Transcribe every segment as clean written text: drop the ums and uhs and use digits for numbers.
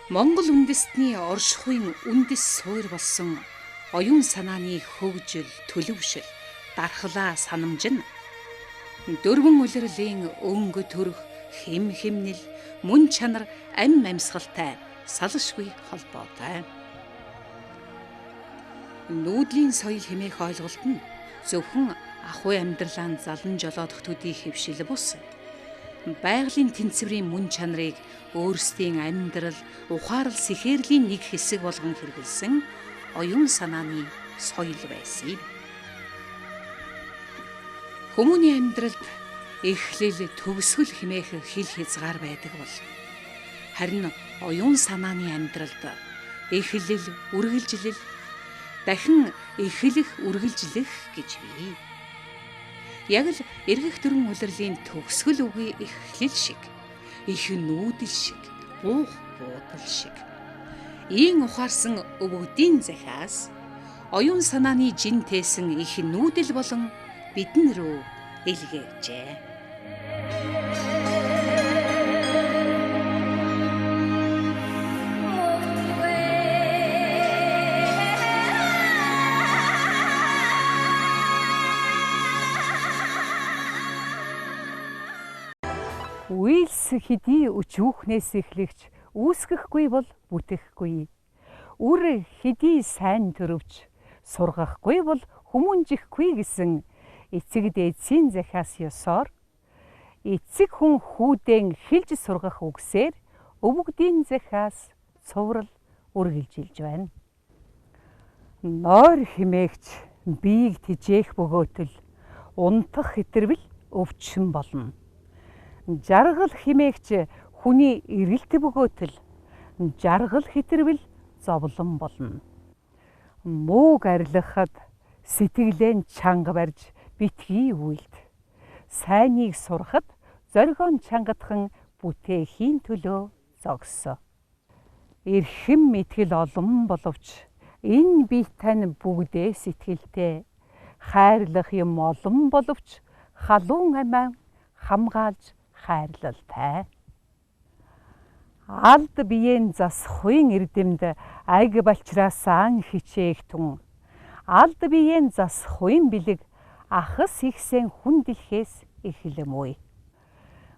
Монгол үндэстний оршихуйн үндэс суурь болсон оюун санааны хөгжил, төлөвшил, дархлаа санамж нь дөрвөн улирлын өнгө төрх, хэм хэмнэл, мөн чанар, ам амьсгалтай салшгүй холбоотой. Нүүдлийн соёл хэмээх ойлголт нь зөвхөн ахуй амьдралаа залан жолоодох төдий хэвшил бус байгалийн тэнцвэрийн мөн чанарыг өөрсдийн амьдрал, ухаарал сэхээрлийн нэг хэсэг болгон хэрэглэсэн оюун санааны соёл байсан юм. Хүмүүний амьдралд эхлэл, төгсгөл хэмээх хил хязгаар байдаг бол харин оюун санааны амьдралд эхлэл, үргэлжлэл, дахин эхлэх, үргэлжлэх гэж бий. Яг л эргэх дөрвөн улирлын төгсгөл үгүй эхлэл шиг, их нүүдэл шиг, буух буудал шиг. Ийм ухаарсан өвөгдийн захиас оюун санааны жин тээсэн их нүүдэл болон бидэн рүү илгээжээ. Уйлс хэдий өчүүхнээс эхлэгч үүсгэхгүй бол бүтэхгүй. Үр хэдий сайн төрөвч сургахгүй бол хүмүүнжихгүй гэсэн эцэг дээдсийн захиас ёсоор эцэг хүн хүүдэн хэлж сургах үгсээр өвөгдийн захиас цуврал үргэлжилж байна. Нойр химээгч биеийг тижээх бөгөөтөл унтах хэтэрвэл өвчин болно. Жаргал химээгч хүний эрэлт бөгөөтөл жаргал хэтэрвэл зовлон болно. Мууг арилгахад сэтгэлээ чанга барьж битгий үйлд. Сайныг сурахад зоригон чангатхан бүтээхийн төлөө зогсоо. Эрхэм итгэл олон боловч энэ бие тань бүгдээс итгэлтэй. Хайрлах юм олон боловч халуун амиа хамгаалж хайрлалтай. Алд биеэн засахуйн эрдэмд аг балчраасаа хичээх тун. Алд биеэн засахуйн бэлэг ахас ихсэн хүн дэлхээс эхлэмүй.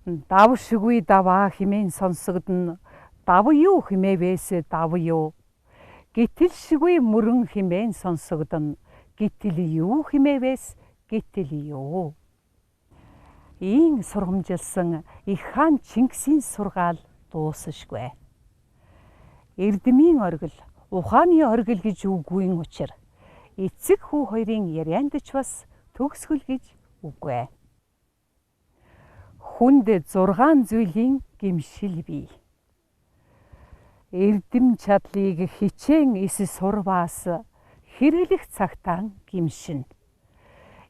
Давшгүй даваа хэмээн сонсогдоно. Дав юу хэмээвээс дав юу. Гитэлшгүй мөрөн хэмээн сонсогдоно. Гитэл юу хэмээвээс гитэл юу. Ийм сургамжилсан их хаан Чингисийн сургаал дуусшгүй. Эрдмийн оргил, ухааны оргил гэж үгүйн учир эцэг хүү хоёрын ярианд ч бас төгсгөл гэж үгүй. Хүнд 6 зүйлийн гимшил бий. Эрдэм чадлыг хичээн эс сурваас хэрэглэх цагтаа гимшин.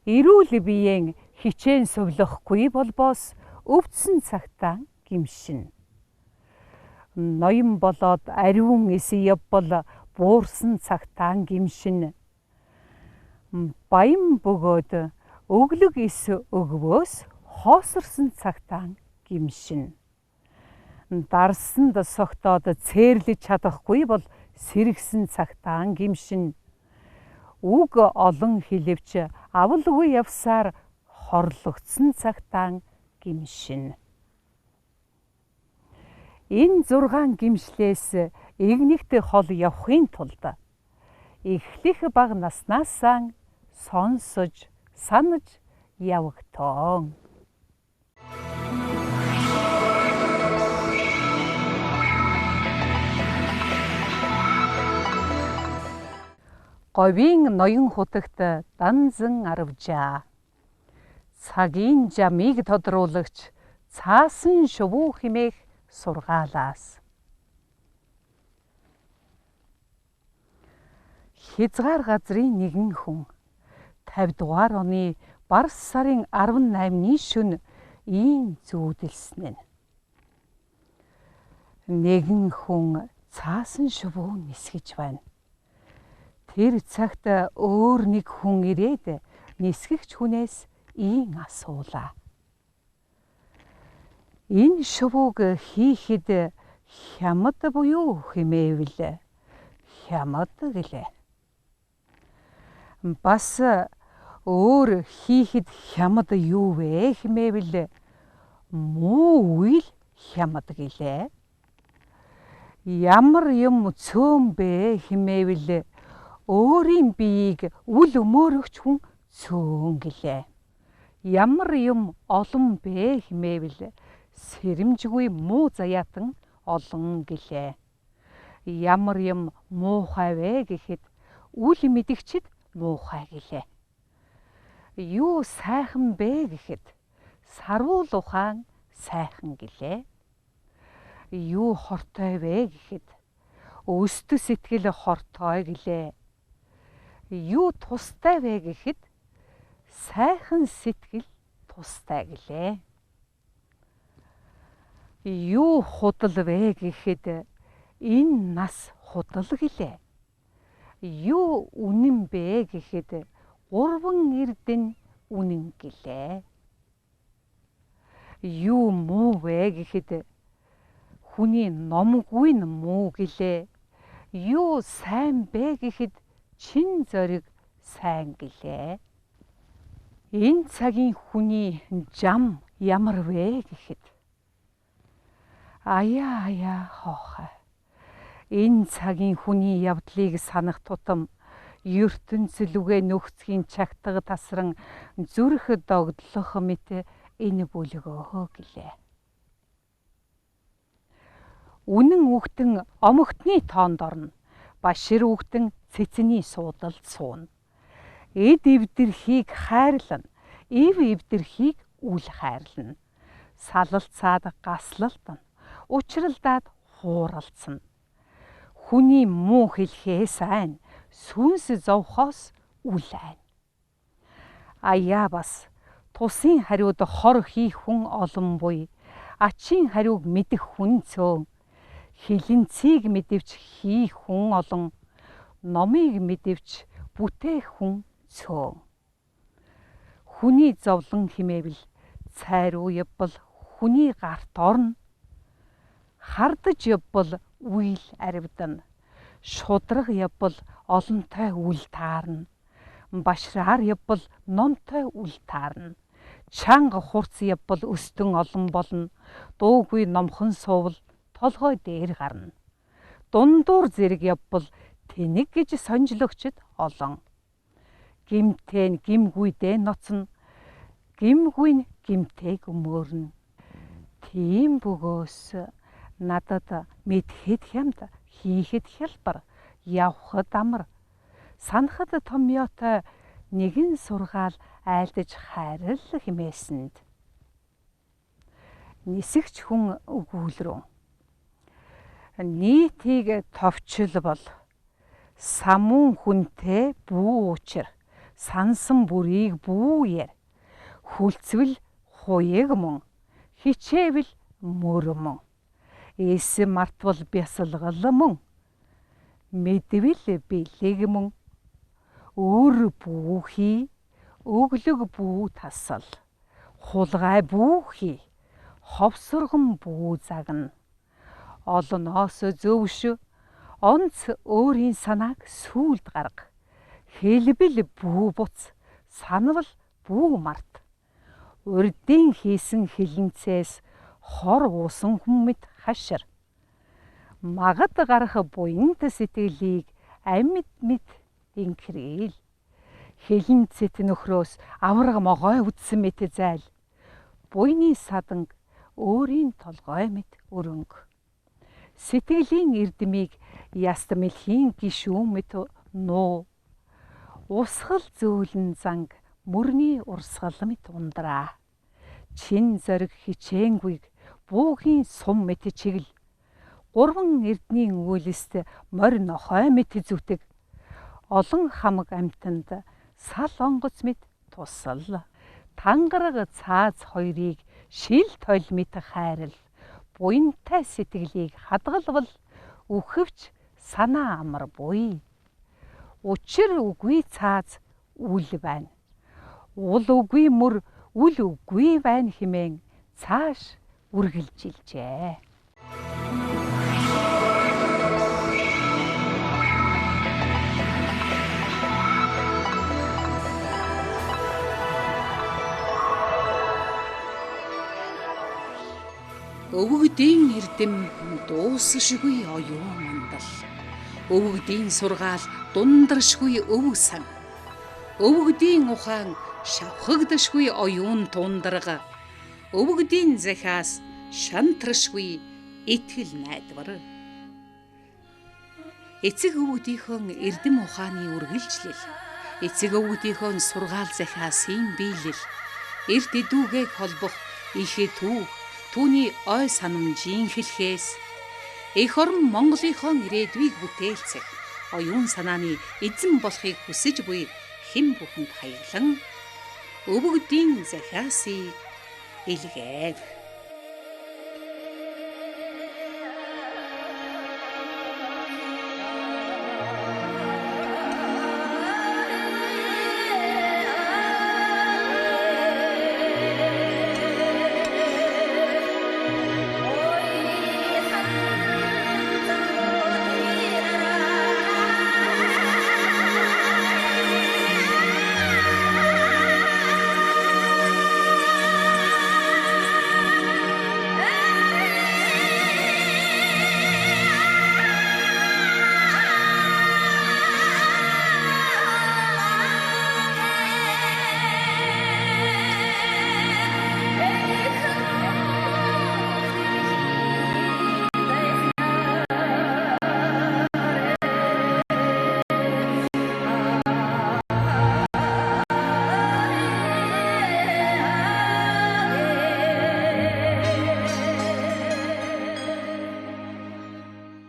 Эрүүл биеэн хичээн сувлахгүй болбоос өвдсөн цагтаа гимшин. Ноён болоод ариун эс явбал буурсан цагтаа гимшин. Баян бөгөөд өглөг эс өгвөөс хоосорсон цагтаа гимшин. Дарсанд согтоод цээрлэж чадахгүй бол сэргсэн цагтаа гимшин. Үг олон хэлэвч авалгүй явсаар хорлогдсон цагтаа гимшин. Энэ 6 гимшлээс эгнэгт хол явахын тулд эхлэх бага наснаасаа сонсож, санаж явагтон. Говийн ноён хутагт данзан арвжаа. Цагийн жамыг тодруулагч цаасан шувуу хэмээх сургаалаас. Хязгаар газрын нэгэн хүн 50 дугаар оны барс сарын 18-ны шөнө ийм зүүдэлсэн нь. Нэгэн хүн цаасан шувуу нисгэж байна. Тэр цагт өөр нэг хүн ирээд нисгэгч хүнээс ийм асуулаа. Энэ шувууг хийхэд Хямд буюу химээвэл хямд гэлээ. Бас өөр хийхэд хямд юу вэ химээвэл муу үйл хямд гэлээ. Ямар юм цөөн бэ химээвэл өөрийн биеийг үл өмөөрөгч хүн цөөн гэлээ. Ямар юм олон бэ химээвэл сэрэмжгүй муу заяатан олон гэлээ. Ямар юм муухай вэ гэхэд үл мэдгчид муухай гэлээ. Юу сайхан бэ гэхэд саруул ухаан сайхан гэлээ. Юу хортой вэ гэхэд өстө сэтгэл хортой гэлээ. Юу тустай вэ гэхэд сайхан сэтгэл тустай гэлээ. Юу худал вэ гэхэд энэ нас худал гэлээ. Юу үнэн бэ гэхэд гурван эрдэнэ үнэн гэлээ. Юу муу вэ гэхэд хүний номгүй нь муу гэлээ. Юу сайн бэ гэхэд чин зориг сайн гэлээ. Энэ цагийн хүний жам ямар вэ гэхэд аяа аяа хоохой. Энэ цагийн хүний явдлыг санах тутам ертөнцлүгэ нөхцгийн чагтаг тасран зүрх догдлох мэт энэ бүлгөө гэлээ. Үнэн үхтэн омогтны тоонд орно. Башир үхтэн цэцний суудалд сууна. Эд эвдэрхийг хайрлана. Ив эвдэрхийг үл хайрлана. Салалцаад гаслалтана. Учралдаад хууралцна. Хүний муу хэлхээс айн, сүнс зовхоос үл айн. Аяа бас тусын хариуд хор хийх хүн олон буй, ачийн хариуг мэдэх хүн цөөн, хилэнцгийг мэдэвч хийх хүн олон, номыг мэдэвч бүтээх хүн цөөн. Хүний зовлон химээвэл цайруу явбал хүний гарт орно. Хардаж явбал үйл аривдана. Шудраг явбал олонтой үл таарна. Башраар явбал номтой үл таарна. Чанга хурц явбал өстөн олон болно. Дуугүй номхон суувал толгой дээр гарна. Дундуур зэрэг явбал тэнэг гэж сонжлогчд олон. Гимтэй нь гимгүйдээ ноцно. Гимгүй нь гимтэйг өмөөрнө. Тийм бөгөөс надад мэдэхэд хямд, хийхэд хялбар, явхад амар, санахад томьёотой нэгэн сургаал айлдаж хайрл хэмээсэнд. Нисэгч хүн өгүүлрүү. Нийтийг товчл бол самуун хүнтэй бүү уучир, сансан бүрийг бүү яр, хүлцвэл хуйг мөн, хичээвэл мөр мөн, эс мартвал бясалгал мөн, мэдвэл бэлэг мөн, өөр бүү хий, өглөг бүү тасал, хулгай бүү хий, ховсоргон бүү загна. Олноос зөвш, онц өөрийн санааг сүүлд гарга. Хэлбэл бүү буц, санвал бүү март. Урдын хийсэн хилэнцээс хор уусан хүн мэт хашир. Магад гарах буянт сэтгэлийг амьд мэт инхрээл. Хилэнцэт нөхрөөс авраг могой үдсэн мэт зайл. Буйны саданг өөрийн толгой мэт өрөнгө. Сэтгэлийн эрдмийг яст мэлхийн гишүүн мэт нуу. Усгал зөөлөн занг мөрний урсгал мэт ундраа. Чин зориг хичээнгүйг буугийн сум мэт чигэл. Гурван эрдний үйлст морь нохой мэт зүтэг. Олон хамаг амьтанд сал онгоц мэт тусал. Тангараг цааз хоёрыг шил тойл мэт хайрл. Буянтай сэтгэлийг хадгалвал үхэвч санаа амар буй. Учир үгүй цааз үл байна. Уул үгүй мөр үл үгүй байна хэмээн цааш үргэлжилжээ. Өвөгдийн эрдэм дуусшгүй оюун мандал. Өвөгдийн сургаал дундаршгүй өвөг сан. Өвөгдийн ухаан шавхагдашгүй оюун тундарга. Өвөгдийн захиас шантрашгүй итгэл найдвар. Эцэг өвөгдийнхөө эрдэм ухааны үргэлжлэл, эцэг өвөгдийнхөө сургаал захиасын биелэл, эрт эдүүгээг холбох их түүх, түүний ой санамжийн хэлхээс эх орон Монголынхон ирээдүйг бүтээлцэх оюун санааны эзэн болохыг хүсэж буй хэн бүхэнд хаяглан өвөгдийн захиасыг илгээв.